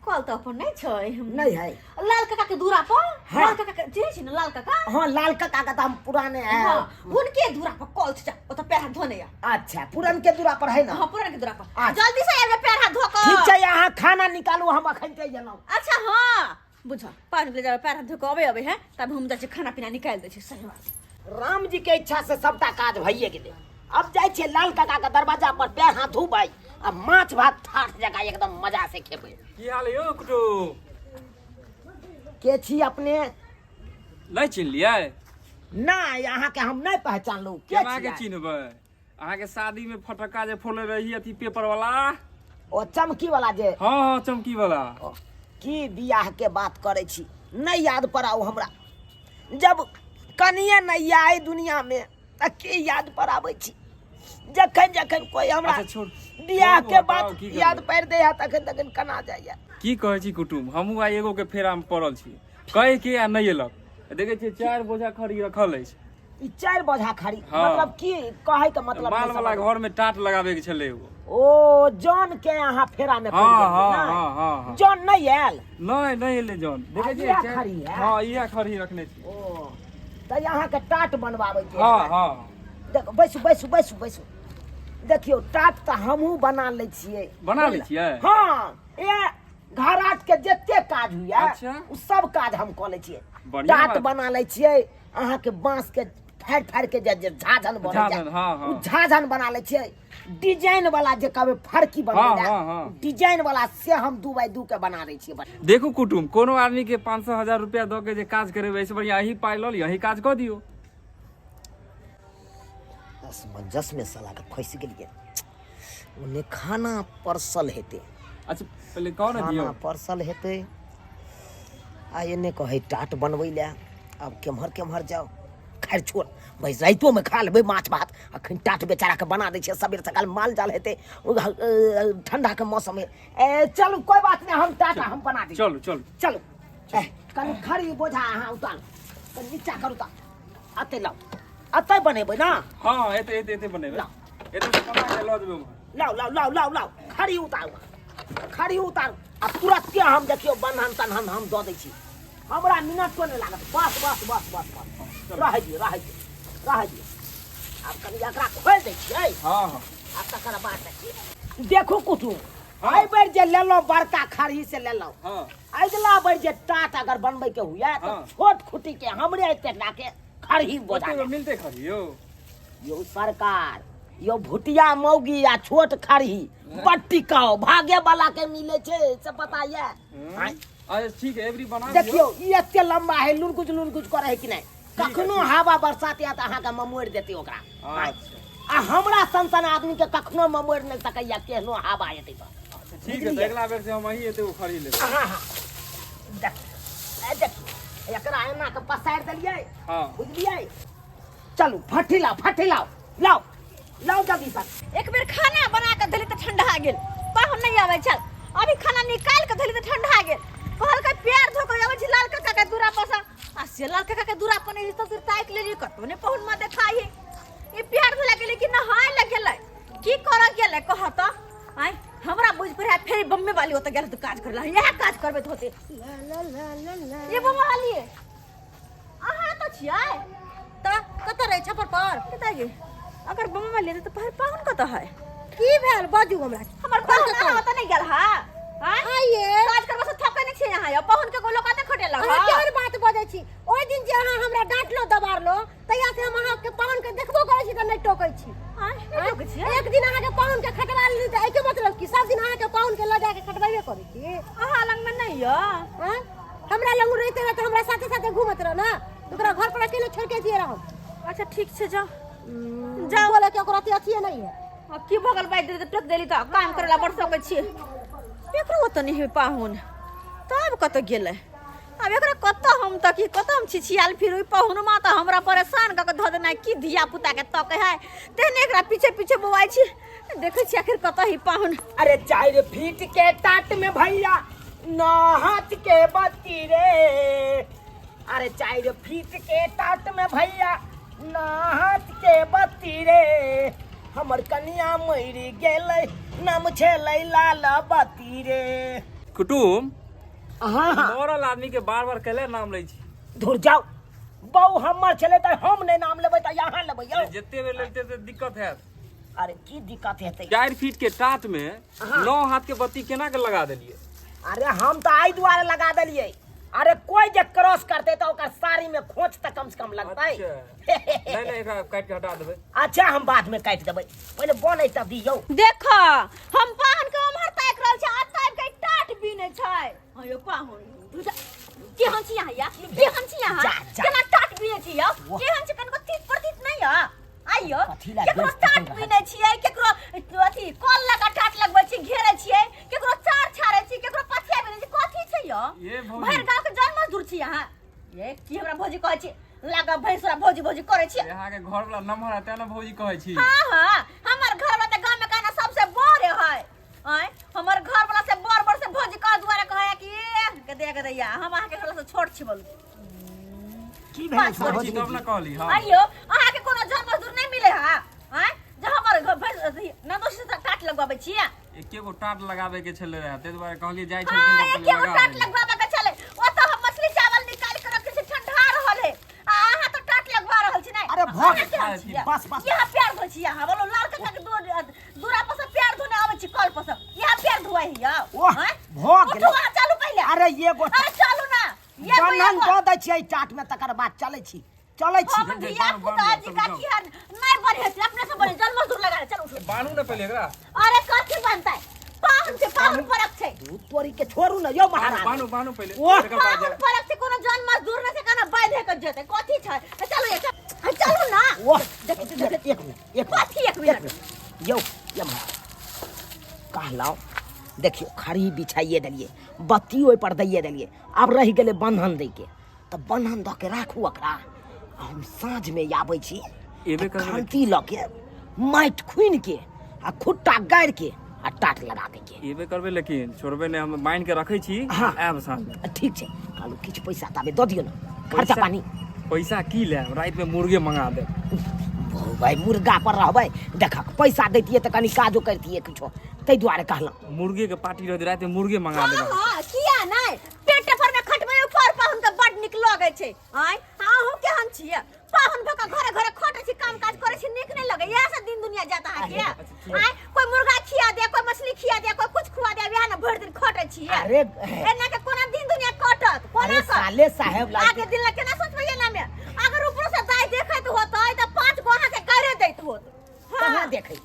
कल तऽ अपन नहि छै नहीं है लाल काका के दूरा पर हाँ। लाल काका के चिन्है छी ने लाल काका हाँ लाल काका का तो हम पुराने हैं हाँ हुनके दूरा पर कल छै ओतऽ पैर हाथ धोने या अच्छा पुरन के दूरा पर है ना हाँ पुरान के दूरा पर अच्छा। जल्दी से आबि पैर हाथ धो कऽ ठीक छै यहाँ खाना निकालू हम अखन ते गेलहुँ अच्छा हाँ बुझ पानि ले जाबै पैर हाथ धो कऽ अबै अबै है तब हम जाइ छी खाना पीना निकालि दै छी सही बात राम जी के इच्छा से सबटा काज भइए गेलै अब जाइ छियै लाल काका के दरवाजा पर पैर हाथ धोबै आ माछ भात ठाठ जकाँ एकदम मजा से खेबै की हाल यौ कुटुम के छी अपने नहि चिन्हलियै नहि अहाँके हम नहि पहचानलहुँ के केना के छियै चिन्हबै अहाँके शादी में फटक्का जे फोड़ले रही अथी पेपर वाला ओ चमकी वाला जे हाँ हाँ चमकी वाला ओ, की बियाह के बात करै छी नहि याद पड़ाउ हमरा जब कनिए नहि आइ दुनिया में तऽ की याद पड़ाबै छी जखन जखन कोई हमरा अच्छा, छोड़। बियाह छोड़ू, के हटाउ, बात की करबै? याद पड़ि दैया तखन तखन कना जाइया की कहै छी कुटुम हमहूँ आइ एगो के फेरा में पड़ल छी कहि के आ नहि एलक देखै छियै चारि बोझा खरी रखल अछि ई चारि बोझा खरी हाँ। मतलब की कहै के मतलब माल नहि वाला समझ- घर में टाट लगाबे के छलै एगो ओ जन के अहाँ फेरा में पड़ि हाँ, गेलियै, हाँ, नहि? हाँ, हाँ, हाँ। जन नहि आयल नहि नहि एलै जन देखै छियै इएह चारि- खरी है? हाँ इएह खरी रखने छी ओ तऽ अहाँके टाट बनवाबै के हाँ है। हाँ देखो बैसू बैसू बैसू बैसू देखियौ टाट तऽ हमहूँ बना लै छियै बना लै छियै? हाँ ए घराट के जते काज हुए अच्छा। उ सब काज हम कऽ लै छियै बढ़िआँ टाट बात। बना लै छियै अहाँके बाँस के फाड़ि फाड़ि के जे जे झाझन बनै झाझन, हाँ, हाँ। उ झाझन बना लै छियै डिजाइन वाला जे कहबै फरकी बनबै हाँ, लए, हाँ, हाँ। डिजाइन वाला से हम 2 बाय 2 के बना दै छियै देखू कुटुम कोनो आदमी के 500 1000 रुपया दऽ के जे काज करेबै एहिसँ बढ़िआँ अहीं पाइ लऽ लिअ अहीं काज कऽ दियौ असमंजस में साला के फंसि गेलियै ओने खाना परसल हेतै अच्छा पहिले कहू ने दियौ खाना परसल हेतै आ एने कहै टाट बनबै लए आब केम्हर केम्हर जाउ खैर छोड़ भाइ रातिओमे खा लेबै माछ भात अखन टाट बेचाराके बना दै छियै सबेर सकाल माल जाल हेतै ठंडाके मौसम है ए चलू कोई बात नहि हम टाट हम बना दै चलू चलू चलू ए, कनि खरी बोझा अहाँ उतारू कनि नीचा करू तऽ अतै लाउ अतै बनेबै ने हँ एते एते एते बनेबै लाउ। एते से बना के लऽ जेबै उम्हर लाउ लाउ लाउ लाउ लाउ खरी उतारू खरी उतारू आ तुरते हम देखियौ बन्हन तन्हन हम दऽ दै छी हमरा मिनटो नहि लागत बस बस बस बस बस रहै दियौ रहै दियौ रहै दियौ आब कनि एकरा खोलि दै छियै हँ हँ आ तकर बाद देखियौ देखू कुटुम एहि बेर जे लेलहुँ बड़का खरही से लेलहुँ हँ अगिला बेर जे टाट अगर बनबै के हुए तऽ छोट खुटी के हमरे एते के खरही बोझा ओते मिलते खरी यौ यौ सरकार यौ भुटिया मौगी आ छोट खरही बड टिकाउ भागे वाला के मिले छै से पता ये हम्म। अच्छा ठीक है एवरी बना दियौ देखियौ ई एते लंबा है लुनकुच लुनकुच करे है कि नहि कखनो हवा बरसात आयत अहाँके ममोड़ि देतै ओकरा अच्छा आ हमरा सन सन आदमी के कखनो ममोड़ि नहि सकैया केहनो हवा एतै तऽ अच्छा ठीक है तऽ अगिला बेर से हम अहीं एते ओ खरी लेबै हाँ हाँ देख ए, देखियौ एकरा एना के पसारि देलियै। हाँ। बुझलियै? चलू फटी लाओ, फटी लाओ, लाओ लाओ जल्दी से। एक बेर खाना बना के देली तऽ ठंडा गेल, पाहुन नहीं आबै छल। अभी खाना निकाल के देली तऽ ठंडा गेल। कहलकै पैर धो के आबै छी लाल काका के दूरा पर से, आ से लाल काका के दूरा पर नहीं तो ताकि लेली, कतौ ने पाहुन में देखाई। ई पैर धोला गेलै कि नहाय लग गेलै, की करऽ गेलै कह तऽ? आँय हमरा बुझ पर है फेर बम्बे वाली ओतऽ गेल तऽ काज करला, इएह काज करबै तऽ होतै। ला ला ला ला ला। ये बम्बे वाली अहाँ तऽ छियै? तऽ कतऽ रहै छप्पर पर? कतऽ गे? अगर बम्बे वाली तऽ पहर पाहुन कतऽ है? की भेल बाजू हमरा? हमर खोल पाहुन के अहाँ कहू। ओतऽ नहि गेल हा? आँय? आइये। काज करबा से थकै नहि छियै अहाँ यौ, पाहुन के गोलो कतऽ खटेलक अहाँ हा? केहन बात बजै छी? ओहि दिन जे अहाँ हमरा डांटलो दबारलो, तहिया से हम अहाँके पाहुन के देखबो करै छी तऽ नहि टोकै छी। आँय, नहि टोकै छियै? एक दिन अहाँके पाहुन के खटवा लेली तऽ एहिके मतलब की सब दिन अहाँके पाहुन के लऽ जाके खटबेबे करै छी? अहाँ लगमे नहि यऽ? आँय? हमरा लग रहिते रह तऽ हमरा साथे साथे घूमत रह ना, ओकरा घर पर अकेले छोड़ के जिए रहम। अच्छा ठीक छै, जाउ जाउ। बोले के ओकरा अथी अथिए नहीं है। अब की भऽ गेल बाजि देली तऽ टोकि देली तऽ काम करे ला बड़ सकै छियै। एकरो ओतऽ नहि है पाहुन, तब कतऽ गेलै? आब एकरा कतऽ हम तकी, कतऽ हम छिछियाल फिर? ओहि पाहुनमा तऽ हमरा परेशान कऽ के धऽ देना। की धिया पुता के तकै है तेहने एकरा पीछे पीछे बौआइ छी। देखै छी आखिर कतऽ है पाहुन। अरे 4 फीट के टाट में भैया 9 हाथ के बत्ती रे। अरे 4 फीट के टाट में भैया 9 हाथ के बत्ती रे। हमर कनिया मरि गेलै, नाम छलै लाल बत्ती रे। कुटुम, हाँ हाँ। मरल आदमी के बार बार कैले नाम लै छी? धुर जाओ, बहु हमर छलै तऽ हम नहि नाम लेबै तऽ यहाँ लेबै यौ? जते बेर लेते ते दिक्कत हैत। अरे की दिक्कत हेतै? 4 फीट के टाट में 9 हाथ के बत्ती केना के लगा देलियै? अरे हम तऽ एहि दुआरे लगा देलियै, अरे कोई जे क्रॉस करते तऽ ओकर साड़ी में खोच तऽ कम से कम लगतै। अच्छा। नहीं नहीं, एकरा काटि के हटा देबै। अच्छा हम बाद में काटि देबै, पहिले बनै तऽ दियौ। देख हम पाहुन के उम्हर ताकि रहल छी, आ ताकि के टाट बीनै छै। हँ यौ पाहुन, केहन छी अहाँ या? केहन छी अहाँ? जा, जा। केना टाट बीनै छी यौ? वाह। केहन छी? कनिको तीत प्रतीत नहि यऽ? आइयो कथी ला केकरो बेइज्जती टाट करि रहल बीनै छियै, केकरो अथी कल लगा टाट लगबै छी, घेरै छियै, केकरो चार छाड़ै छी, केकरो पथिया बीनै छी, कथी छै यौ? ये भौजी। भरि गाँव के जन मजदूर छी अहाँ। ये की हमरा भौजी कहै छी? लागा भैंसुरा भौजी भौजी करै छी। अहाँ के घर वाला नम्हर है तें ने भौजी कहै छी। हाँ हाँ, हमर घर वाला तऽ गाँव में कहना सबसे बड़ है। आँय हमर घर वाला से बड़ बड़ से भौजी कह दुआरे कहै कि गदैया गदैया, हम अहाँ के घर से छोट छी बोलू। की भेलै छोट छी तब ने कहली। हाँ आइयो अहाँ के कोनो जन मजदूर नहीं मिले हा? आँय जे हमर घर भैंस अथी ननदोसी से टाट लगवाबै छियै? एके गो टाट लगाबे के छलै रहे, ताहि दुआरे कहलियै जाइ हाँ छलखिन तऽ एके गो लगा टाट देलियै। लगवाबै के छलै। ओतऽ हम मछली चावल निकालि के रखै छी, ठंडा रहल है, आ अहाँ तऽ टाट लगवा रहल छी। नहि अरे भऽ अहाँ केहन छियै? बस, बस। यहाँ प्यार धोइ छी अहाँ, बोलो लाल काका के दूरा पर से प्यार धोने आबै छी, कल पर से यहाँ प्यार धोआइ हियौ। ओह, आँय? भऽ उठू गेलै। अहाँ, चलू पहिले। अरे ये गो अरे चलू ना, ये गो, ये बन्हन गो। दऽ दै छियै टाट में, तकर बाद चलै छी, चलै छी। हम धिया पुता जी का की हन नहीं बने छै, अपने से बने जल मजदूर लगा ले, चल उठू। बान्हू ने पहिले एकरा। अरे कथी बनतै? पाहुन छै, पाहुन परक छै। दूध तोरी के छोड़ू ने यौ महाराज। बान्हू बान्हू पहिले, ओह। तकर बाद पाहुन जायब। परक छै, कोनो जन मजदूर ने छै केना बांधे के जेतै? कथी छै? चलू ये, चल, चलू ना। ओह, देख, देख, देख। एक मिनट, एक मिनट। कथी एक मिनट? यौ ये महाराज कहलहुँ, देखियौ खड़ी बिछाइए देलियै, बत्ती ओहि पर दैए देलियै, आब रहि गेलै बन्धन दैके, तऽ बन्धन दऽ के राखू ओकरा, आ हम साँझमे आबै छी। एबे तऽ करबै। खंती लऽ के माटि खुनि के आ खुट्टा गाड़ि के आ टाट लगा दैके। एबे करबै लेकिन छोड़बै नहि, हम बान्हि के रखै छी। हाँ। आयब साँझमे। ठीक छै, कहलहुँ किछु पैसा ताबे दऽ दियौ ने खर्चा पानी। पैसा की लेब, रातिमे मुर्गे मंगा देब। भाई मुर्गा पर रहबै, देखक पैसा दैतियै तऽ कनि काजो करितियै किछो, ताहि दुआरे कहलहुँ। मुर्गे के पार्टी रहतै, रातिमे मुर्गे मंगा हाँ देब। हाँ, किया नहि? पेट पर में खटबै ऊपर पाहुन के बड नीक लगै छै। आँय अहूँ केहन छियै? पाहुन भऽ कऽ घरे घरे खटै छी, काम काज करै छी, नीक नहि लगै? इएह से दिन दुनिया जात अहाँके। आँय कोई मुर्गा खिया दे, कोई मछली खिया दे, कोई कुछ खुआ दे, वएह ने भरि दिन खटै छियै। अरे एना के कोना दिन दुनिया कटत? कोना अरे कटत? साले साहेब लाग आगे दिन ला केना सोचबै एना में? अगर ऊपरो से दाइ देखैत होतै तऽ 5 गो अहाँके गाड़े दैत होत। हाँ। कहाँ देखै,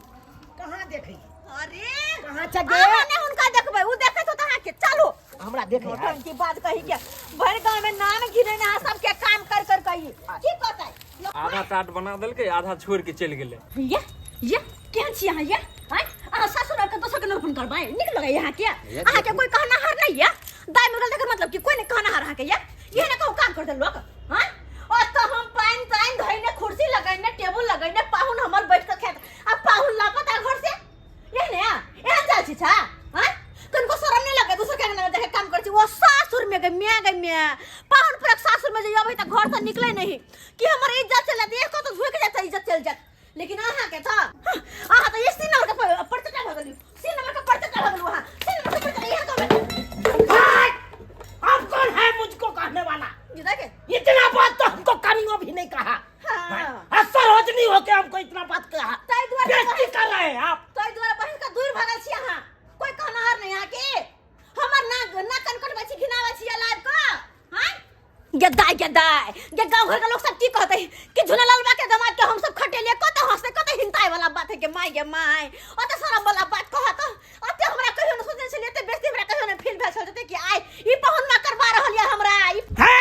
कहाँ देखै? अरे कहाँ चगे? अहाँ नहि हुनका देखबै, उ देखैत होत अहाँके। चलू। हमरा देखै है। नौटंकी बात कही के भरि गाँव में नाम घिने ने सबके काम कर कर कही की कहतै? आधा टाट बना देलकै, आधा छोड़ि के चलि गेलै। ये ये केहन छी अहाँ ये? आँय अहाँ सासुर के दोसर के नौकरी करबै, नीक लगै अहाँके? अहाँके कोई कहनाहार नहीं ये? दाइ मरल तकर मतलब कि कोई नहीं कहनाहार अहाँके ये? ये ना कहू काम करते लोग। हां, और तो हम पानी ताइन धइने, कुर्सी लगैने, टेबुल लगैने, पाहुन हमर बैठ के खेत, आ पाहुन लापता घर से। ये ने एहन जाल छी छा। हां, कनको शरम नहीं लगे दूसर के अंगना में जाके काम कर छी? वो सासुर में गई मैं, गई मैं पाहुन पर सासुर में जे अबै त घर से निकले नहीं कि हमर इज्जत चल जात, एक तो झुक जात, इज्जत चल जात। लेकिन अहाँ के था, अहाँ तो ये तीन नंबर के परचटा भऽ गेलियौ, तीन नंबर के परचटा भऽ गेलौ अहाँ, तीन नंबर के परचटा इहाँ कहबै। हाय! आप कौन है मुझको कहने वाला? जुदा के इतना बात तो हमको कनियो भी नहीं कहा। हाँ। सरोजनी होके हमको इतना बात कहा। ताहि दुआरे बेइज्जती कर रहे हैं आप। ताहि दुआरे बहिन के दूर भगल छी अहाँ, कोई कहनहार नहीं अहाँ के। हमर ना ना कनकटबै छी, घिनाबै छी लाइव के। हां गद्दाई गद्दाई गे, गांव घर के लोग सब की कहते कि झुनलाल बा के दमाद के हम सब खटेलिए, कत हंसते, कत हिंताई वाला बात है के माय गे माय, ओते शरम वाला बात कहत। ओते हमरा कहियो न सोचने छलिए, ते बेइज्जती हमरा कहियो न फील भेल छल कि आइ ई पहुन मा करवा रहल या हमरा ई। हे,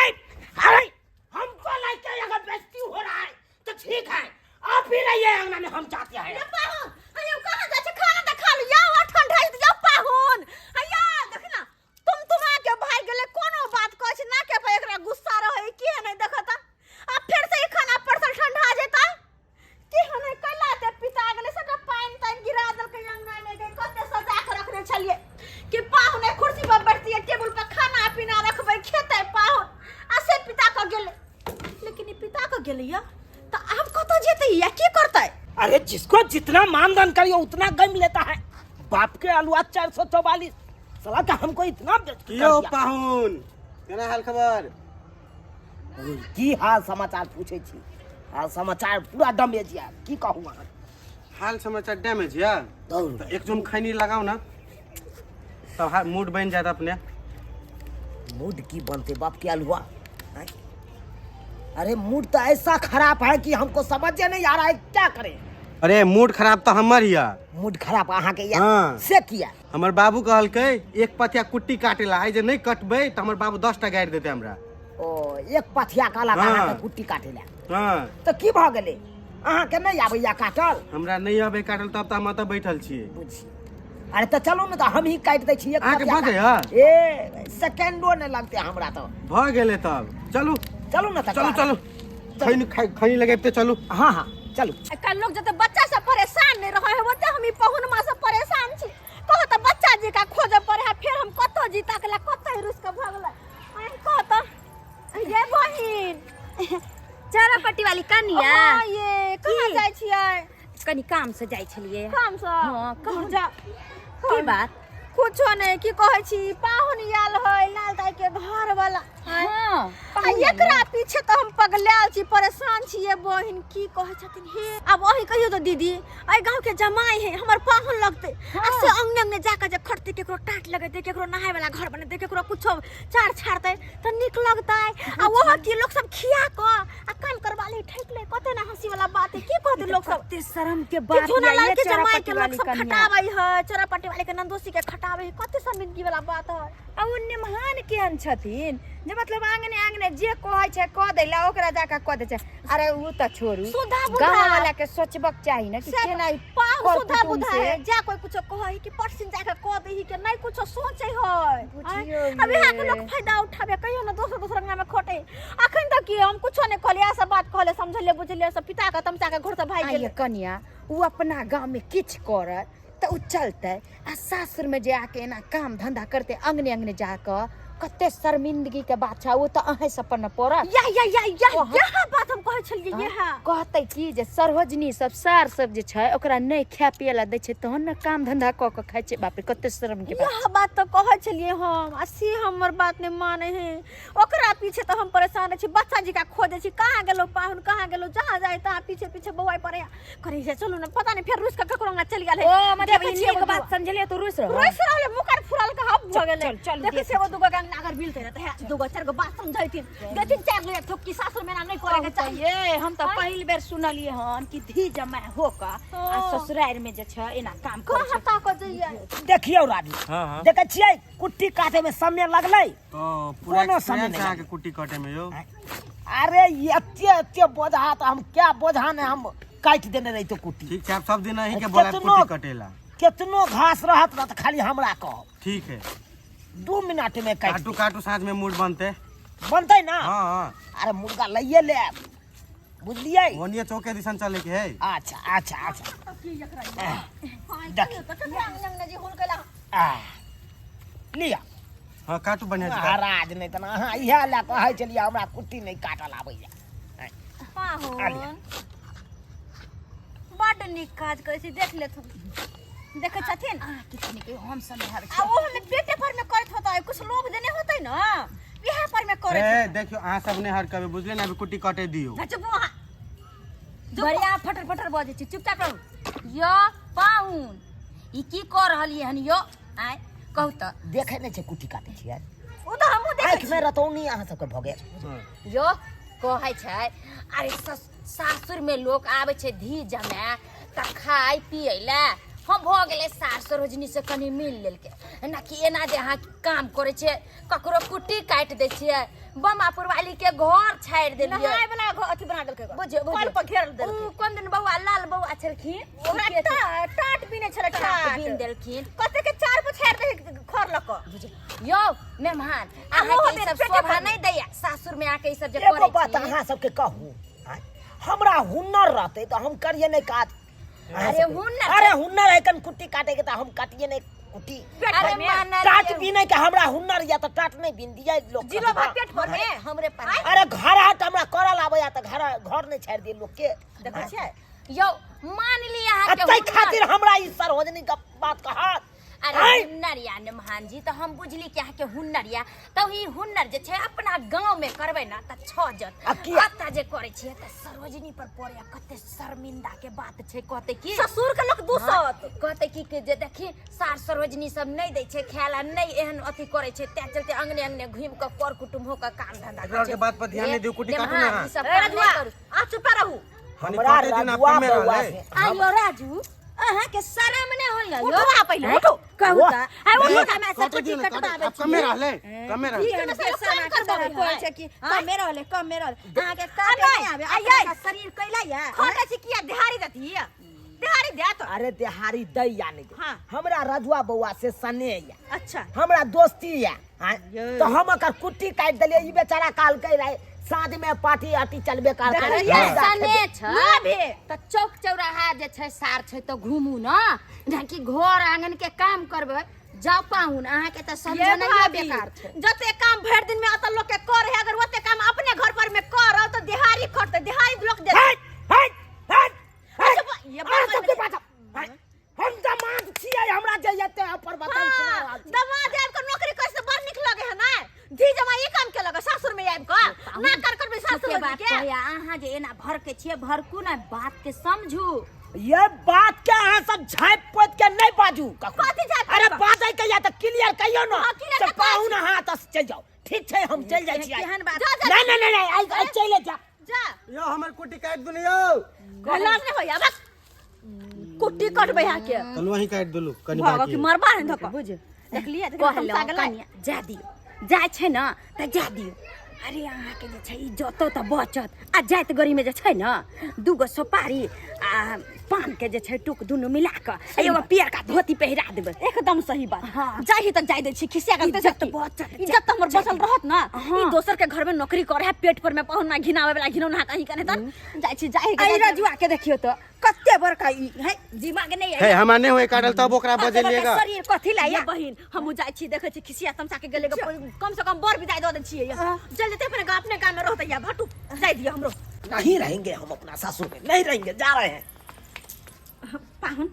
अरे हमको लाइके अगर बेइज्जती हो रहा है तो ठीक है, आप ही रहिए अंगना में, हम जाते हैं। ये पाहुन अयो कहाँ जा छै? खाना त खा लिया और ठंडा है जाओ पाहुन। अयो देख ना, तुम तुम आके भाग गेले, कोनो बात कहै छै ना के पर एकरा गुस्सा रहै की नहीं देखत। आ फिर से ई खाना परसल ठंडा जेता की हने कैला ते पिता गेले, सबटा पानि तानि गिरा देलकै अंगना में के। कते सजा के रखने छलिए कि पाहुन एक कुर्सी पर बैठतिए, टेबुल पर खाना पीना रखबै, खेतै पाहुन, आ से पिता के गेले। लेकिन ई पिता के गेलै या त आब कतऽ जेतै या की करतै? अरे जिसको जितना मानदान करिए उतना गम लेता है। बाप के अलुआ 444 साला का हमको इतना बेइज्जती कर यौ दिया। पाहुन, केना हाल खबर? की हाल समाचार पूछे छी? हाल समाचार पूरा डैमेज यार, की कहूँ अहाँ। हाल समाचार डैमेज या दौड़। तऽ एक जुम खैनी लगाउ ना तब मूड बनि जायत अपने। मूड की बनते बाप के अलुआ? हैं? अरे मूड तो ऐसा खराब है कि हमको समझ नहीं आ रहा है क्या करें। अरे मूड खराब तऽ हमर यऽ। मूड खराब अहाँ के या? हाँ। से किया? हमर बाबू कहलकै एक पथिया कुट्टी काटे ला, आइ जे नहि कटबै तऽ हमर बाबू 10 टा गारि देतै हमरा। ओ एक पथिया कहलक हाँ। अहाँ के कुट्टी काटे ला? हाँ। तऽ की भऽ गेलै, अहाँ के नहि आबैया काटल? हमरा नहि अबै काटल, तब तऽ हम एतऽ बैठल छियै। बुझी, अरे तऽ चलू ने, तऽ हम ही काटि दै छी एक अहाँके पथिया। भऽ जाइए? ए सेकेंडो नहि लगतै हमरा तऽ। भऽ गेलै तब चलू। चलू ने तऽ। चलू चलू, खैनी खैनी लगेबते चलू। हाँ हाँ चलू। आइ लोग जते बच्चा सब परेशान नहीं रहे है ओते हम ई पहुनमा से परेशान छी। कहो तऽ बच्चा जी का खोजे पड़े है, फिर हम कतौ जी ताकला, कतौ रुस के भगला। आइ कहो तऽ ये बहिन। चरपट्टी वाली कनिया। हाँ, ये कहाँ की? जाइ छियै? कनी काम से जाइ छलियै। काम से? हाँ, कहाँ जा? की बात? कुछो नहीं, की कहै छी, पाहुन आयल है लाल दाई के घर वाला। हाँ, आ एकरा पीछे तो हम पगलायल छी, परेशान छी ये बहिन। की कहै छथिन हे, आब अहीं कहियो तो दीदी, एहि गांव के जमाई है, हमर पाहुन लगते, आ से अंगने अंगने जाके जे खटते, केकरो टाट लगेते, केकरो नहाय वाला घर बनेते, केकरो कुछो चार छाड़ते तऽ नीक लगतै। आ ओहो की लोक सब खिया कऽ आ काम करवा ले ठकि ले, कते ना हंसी वाला बात है। की कहते लोक सब? कते शरम के कि बात झूना या लाल ये के जमाई चरपट्टी के लोक वाली सब कनिया। खटाबै है, चरपट्टी वाले के नंदोसी के खटाबै है, कते शर्मिंदगी वाला बात है। आ ओ निमहान केहन छथिन जे मतलब आंगने आंगने जे कहै छै कऽ दै ला, ओकरा जाके कऽ दै छै। अरे ओ तऽ छोड़ू, सुधा बुधा। गाँव वाला के सोचबक चाही ने कि से केना ई पाहुन कर सुधा कुटुम बुधा से। है, जा कोई कुछो कहै कि परसिन जाके कऽ दही के नहीं कुछो सोचे है। बुझियौ अब यहाँ के ये। लोग फायदा उठाबे, कहियो ना दोसर दोसर अंगना में खोटे। अखन तक की हम कुछो नहीं कहलिए, सब बात कहले, समझलिए बुझलिए, सब पिता के तमसा के घर से भागि आ गेलै। ये कनिया, उ अपना गाँव में किछु करत तऽ उ चलतै, आ सासुर में जे आके एना काम धंधा करते अंगने अंगने जाकऽ, कते शर्मिंदगी के बात छै। ओ तऽ अहें सब पर न पड़त। या या या या, ओह। यह बात हम कहै छलियै, यह कहतै की जे सरोजनी सब सार सब जे छै ओकरा नहि खाय पिए ला दै छै तहन ने काम धंधा कऽ के खाइ छै। बाप रे, कते शर्म के बात। यह बात तऽ कहै छलियै हम, आ से हमर बात नहि मानै है। ओकरा पीछे तऽ हम परेशान छी, बच्चा जी का खोजै छी, कहाँ गेलो पाहुन, कहाँ गेलो, जहाँ जाए तहाँ पीछे पीछे बौआइ पड़े करै छै। चलू ने, पता नहीं फेर रुस के ककरो अंगना चलि गेल है। ओ मतलब देखै ई छियै नीक एगो बात दूगो। समझलियै तो रुस रहल। रुस रहले, मुकर फुरल के हब भऽ गेलै। चल, चल, देखै देखै छियै एगो दूगो के अंगना अगर मिलतै रहतै, हे, दूगो चारि गो बात समझैथिन, देथिन चारि गो थुक्की, सासुर में एना नहि करे के चाही। ये हम तऽ पहिल बेर सुनलियै हन कि धी जमाय हो कऽ आ हाँ। ससुरारि में जे छै एना काम करै कहाँ छै। ताकऽ जइयै? देखियौ राजू। हाँ, हाँ। देखै छियै कुट्टी काटे में समय लगलै। तो पूरा कोनो समय एक्सपीरियंस नहि अहाँके कुट्टी काटे में यौ। अरे एते एते बोझा तऽ हम क्या बोझा ने हम काटि देने रहितो कुट्टी। ठीक छै, आब सब दिन अहीं के बोलायब कुट्टी कटेला। केतनो घास रहत ने तऽ खाली हमरा कहब। ठीक है। 2 मिनट में काटि काटू काटू, साँझ में मूड बनते। बनतै ना? हाँ हाँ। अरे मुर्गा लइए ले आयब, बुझलियै? ओनिए चौके दिसन चले के है। अच्छा अच्छा अच्छा, देख आ, लिअ। हाँ काटू बढ़िया से काटू। महाराज, नहि तऽ अहाँ इएह लए कहै छलियै हमरा कुट्टी नहि काटल आबैया। पाहुन बड्ड नीक काज करै छी, देख लेथुन, देखै छथिन। अहाँ किछु नहि कहियौ, हम समझाबै आ ओहो में पेटे पर में करैत होतै, कुछ लोभ देने होतै न, इएह पर में करैत। ए देखियो, अहाँ सब नहि हरकबै, बुझलियै ने? अभी कुट्टी कटे दियौ। होतै। चुप अहाँ, बढ़िया फटर फटर बजै छी, चुपचाप रहू। यो पाहुन, ई की कऽ रहलियै हन यो? आँय कहू तऽ। देखै नहि छै कुट्टी काटै छियै? ओ तऽ हमहूँ देखै। आँखिमे रतौनी अहाँ सबके भऽ गेल। यो कहै छै, अरे सासुरमे लोक आबै छै धी जमाए तऽ खाय पियै लए। हम भऽ गेलै सार सरोजनी से कनि मिल लेलकै ना कि एना जे अहाँ काम करै छियै, ककरो कुट्टी काटि दै छियै, बमापुर वाली के घर छाड़ि देलियै। नहाय वाला घर अथी बना देलकै, बुझियौ कल पर घेर देलकै। ओ कोन दिन बौआ, लाल बौआ छलखिन, ओकरा टाट बिने छलै, टाट बीन देलखिन। कते के चार पर छाड़ि दे खर लऽ कऽ। बुझियौ यौ मेहमान, ओहो अहाँके ई बेर सब पेटे शोभा पर नहि दैया सासुर में आके ई सब जे एगो करै बात छी। अहाँ सबके कहू, आँय? हमरा हुनर रहतै तऽ हम करियै नहि काज अहाँ अरे सबके? हुनर अरे हुनर है कन कुट्टी काटे के तऽ हम काटिए नहि कुट्टी। अरे मानल टाट बिनै के हमरा हुनर या तऽ टाट नहि बिन दियै लोक। जिलो भात पेट पर में हमरे पर। अरे घर हाट हमरा करल आबैया तऽ घर घर नहि छाड़ि दियै लोक के। देखै छियै यौ, मान ली अहाँके आ ताहि हुनर। खातिर हमरा ई सरोजनी के बात कहत? अरे आँय? हुनर या नमहान जी, तऽ हम बुझली कि अहाँके हुनर या तऽ ई हुनर जे छै अपना गाँव में करबै ना तऽ छ जत। आ किया? अतऽ जे करै छियै तऽ सरोजनी पर पड़े, कते शर्मिंदा के बात छै। कहते कि ससुर के लोक दूसत। कहते कि जे देखी सार सरोजनी सब नहि दै छै खाय ला, नहि एहन अथी करै छै, तैं चलते अंगने अंगने घुमि कऽ कर कुटुम्ब हो कऽ काम धंधा एकरा करै के बात पर ध्यान नहि दियौ, कुट्टी काटू ना। ई सब ए काम नहि रजुआ, करू। अहाँ चुप रहू। कनि हमरा कटे दिना रजुआ कमे बौआ रहलै। से आइयो राजू, अहाँके शरम नहि होइया यौ? उठू अहाँ पहिले, उठू। कहू वाह। तऽ आइ ए, उठू, हमरा से कटे दियौ कुट्टी ने, कटे। कटबाबै आब कमे रहलै, कमे रहलै। की एहन बेसन काम करबाबै कहै है? छै कि कमे रहलै, कमे रहलै। अहाँके आ काटे नहि, नहि आबै, आ अपना यै। का शरीर कैला या? खटै छी किया? देहारी देती, देहारी देत। अरे देहारी दै या नहि दै, हाँ। हमरा रजुआ बौआ से स्नेह या। अच्छा। हमरा दोस्ती या, आँय? तऽ हम एकर कुट्टी काटि देलियै, ई बेचारा कहलकै रहे साँझ में पार्टी आटी चलबे करतै। देखलियै? मुर्गा सने खेबै। छै ना भे। तऽ चौक चौराहा जे छै सार छै तऽ घूमू ना, ना कि घर आंगन के काम करबै। जाउ पाहुन, अहाँके तऽ ये समझनाइए भाभी, बेकार छै। जते काम भरि दिन में अतऽ लोक के करे है, अगर ओते काम अपने घर पर में करब तऽ देहारी खटतै, देहारी लोक देतै। हट, हट, हट, हट। अच्छा, ये अहाँ बात सबके बात, हट। हम दामाद छियै, हमरा जे एते अपन वचन सुना रहल छी। दमाद आबि कऽ नौकरी करे से बड़ नीक लगे है ना? धी जमा ई काम केलक सासुर में आबि कऽ ना कर करबै सासुर ठीके बात के। कहैया, अहाँ जे एना भरके छियै, भरकू ना, बात के समझू। ये बात के अहाँ सब झाँपि पोति के नहि बाजू कखनो। कथी झाँपि अरे पोति? बाजै के या तऽ क्लियर कहियौ ने। हाँ, clear से तऽ पाहुन अहाँ एतऽ से चलि जाउ, ठीक छै? हम चलि जाइ छी आइ। केहन बात? जा जा। नहि नहि नहि नहि, आइ आइ चलि जा। जा। यौ, हमर कुट्टी काटि दुनू यौ। लाज नहि होइया? बस कुट्टी कटबै अहाँके। चलू, अहीं काटि दुनू कनि भगव बाकी की मरबा नहि धक्का। बुझ देखलियै? देखलियै, कहलहुँ तमसा गेलै। कनिया, जा दियौ, जाइ छै ने तऽ जा दियौ। अरे अहाँके जे छै ई जतौ तऽ बचत, आ जाइत गरीमे जे छै ने दूगो सोपारी आ पानके जे छै टूक दुनू मिला कऽ आ एगो पियरका धोती पहिरा देबै। एकदम सही बात। हाँ। जाही तऽ जाय दै छी, खिसिया के इज्जत बचत। इज्जत तऽ हमर बचल रहत ना। हाँ। ई दोसर के घर में नौकरी करे है, पेट पर में पहुना घिनावे वाला घिनौना कहीं कने तन जाइ छी जाही के अइ जाइ छी। रजुआ के देखियौ तऽ कते बड़का ई है, दिमाग नहि हे, हमरा नहि होय काटल तब ओकरा कते बड़का बजेलिएगा। शरीर कथी ला ये या? बहिन, हमहूँ जाइ छी, देखै छी खिसिया तमसा के गेलै, कम से कम बर विदाई दऽ दै छियै। चल जेतै अपने गाँव, अपने गाँव में रहतै। या भटू, जाय दियौ हमरो। नहीं रहेंगे हम अपना सासुर में, नहीं रहेंगे, जा रहे हैं। पाहुन,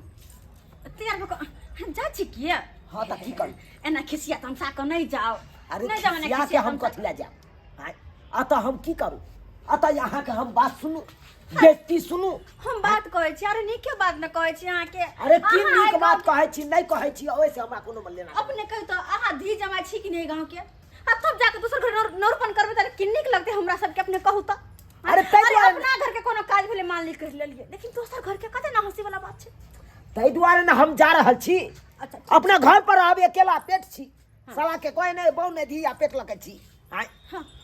तैयार भऽ कऽ जाइ छी किया? हाँ तऽ की करू? एना खिसिया तमसा कऽ नहि जाउ। अरे नहि जाउ एना खिसिया के खिसिया हम तमसा। कथी लए जायब? आँय? अतः हम की करू? अतः अहाँके हम बात सुनू, बेइज्जती सुनू? हम बात कहै छी, अरे नीके बात ने कहै छी अहाँके। अरे की अहाँ नीक आइ बात कहै छी, नहि कहै छी, ओहिसे हमरा कोनो लेना देना। अपने कहितो अहाँ धी जमाइ छी कि नहि गाँव के, आ तब जाके दोसर घर नौरपन करबै तऽ की नीक लगतै हमरा सबके? अपने कहू तऽ। अरे ताहि अरे दुआरे अपना घर के कोनो काज भेलै मान ली कर लेलियै, लेकिन दोसर घर के कते ना हंसी वाला बात छै। ताहि दुआरे ने हम जा रहल छी। अच्छा। अपना घर पर आब अकेला पेट छी, साला के कोई नहीं, बहु नहीं धी आ पेट लके छी। आँय?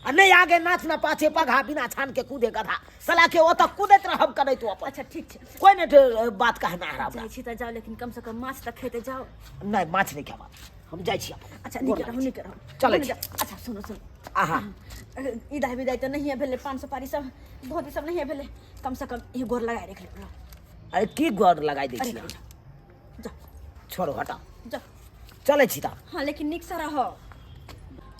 आ नहीं आगे नाच ना पाछे पघा, बिना छान के कूदे गधा, साला के ओतऽ कूदैत रहब करैत अपन। अच्छा ठीक छै। कोई नहीं बात कहना है हमरा। जाइ छी तऽ जाउ, लेकिन कम से कम माछ तऽ खेते जाउ। नहीं, माछ नहीं खेबा, हम जाइ छी अपन। अच्छा, नीक रहू, नीक रहू। चलै छी। अच्छा सुनू सुनू। आहा। इदाइ विदाइ तऽ नहिए भेलै, पान सुपारी सब धोती सब नहिए भेलै, कम से कम ई गोर लगाए रख लेब। अरे की गोर लगाई दै अरे छी? जा। छोड़ो, हटाओ। जा। चलै छी तऽ। हाँ, लेकिन नीक से रहो।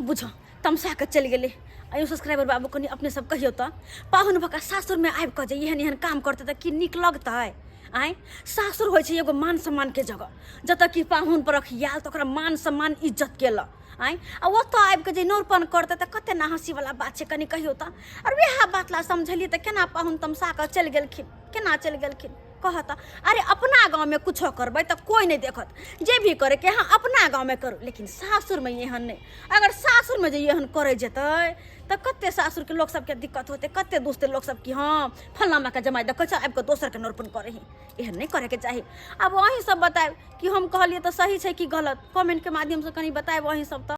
बुझो तमसा के चलि गेलै। अयो सब्सक्राइबर बाबू, कनि अपने सब कहियौ तऽ, पाहुन भऽ कऽ सासुरमे आबि कऽ जे एहन एहन काम करतै तऽ की नीक लगतै? आँय, सासुर होइ छै एगो मान सम्मानके जगह, जतऽ कि पाहुन परख आयल तऽ ओकरा मान सम्मान इज्जत केलक। आँय, आ ओतऽ आबि कऽ जे नौरपन करतै तऽ कते ने हँसीवला बात छै, कनि कहियौ तऽ। आर वएह बात ला समझलियै तऽ केना पाहुन तमसा कऽ चलि गेलखिन, केना चलि गेलखिन कह तऽ। अरे अपना गाँवमे कुछो करबै तऽ कोइ नहि देखत, जे भी करैके अहाँ अपना गाँवमे करू, लेकिन सासुरमे एहन नहि। अगर सासुरमे जे एहन करै जेतै तऽ कते सासुरके लोक सबके दिक्कत होतै, कते दोसते लोक सब कि हँ फल्लामाके जमाइ देखै छ, आबि कऽ दोसरके नौरपन करै ही। एहन नहि करैके चाही। आब अहीं सब बतायब कि हम कहलियै तऽ सही छै कि गलत। कमेंटके माध्यमसँ कनि बतायब अहीं सब तऽ।